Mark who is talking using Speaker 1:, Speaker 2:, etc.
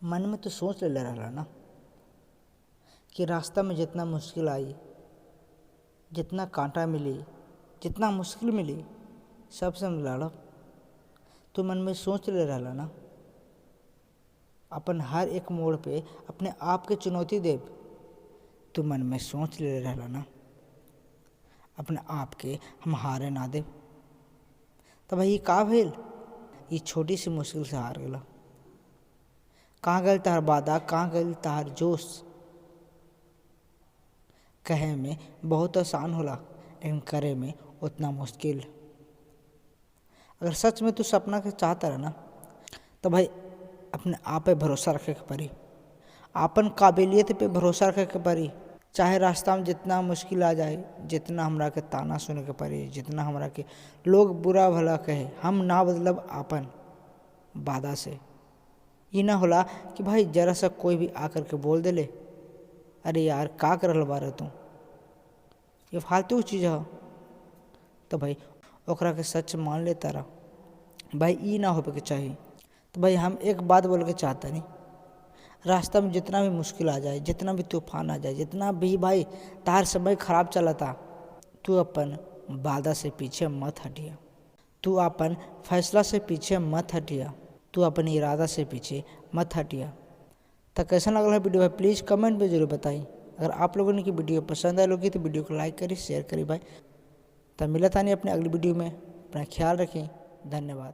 Speaker 1: मन में तो सोच लेले रहला ना कि रास्ता में जितना मुश्किल आई, जितना कांटा मिली, जितना मुश्किल मिली, सबसे हम लड़ब। तो मन में सोच ले रहला ना, अपन हर एक मोड़ पे अपने आप के चुनौती देब। तो मन में सोच ले रहला ना, अपने आप के हम हारे ना देब। तो भाई का भेल, ये छोटी सी मुश्किल से हार गया। कहाँ गल तार वादा, कहाँ गल तार जोश। कहे में बहुत आसान होला, लेकिन करे में उतना मुश्किल। अगर सच में तू सपना के चाहता रहा ना, तो भाई अपने आप पे भरोसा रखे के पड़ी, अपन काबिलियत पे भरोसा रखे के पड़ी। चाहे रास्ता में जितना मुश्किल आ जाए, जितना हमरा के ताना सुने के पड़ी, जितना हमरा के लोग बुरा भला कहे, हम ना बदलब अपन वादा से। ये ना होला कि भाई जरा सा कोई भी आकर के बोल देले, अरे यार का कर रहल बारे तू, ये फालतू चीज़ है, तो भाई ओकरा के सच मान लेता रहा। भाई ये ना होवे के चाहिए। तो भाई हम एक बात बोल के चाहता नहीं, रास्ता में जितना भी मुश्किल आ जाए, जितना भी तूफान आ जाए, जितना भी भाई तार समय खराब चलता, तू अपन वादा से पीछे मत हटिया, तू अपन फैसला से पीछे मत हटिया, तू अपन इरादा से पीछे मत हटिया। तो कैसा लगल है वीडियो भाई प्लीज़ कमेंट में जरूर बताई। अगर आप लोगों ने की वीडियो पसंद आई होगी तो वीडियो को लाइक करी, शेयर करी भाई। तो मिलता नहीं अपने अगली वीडियो में, अपना ख्याल रखें, धन्यवाद।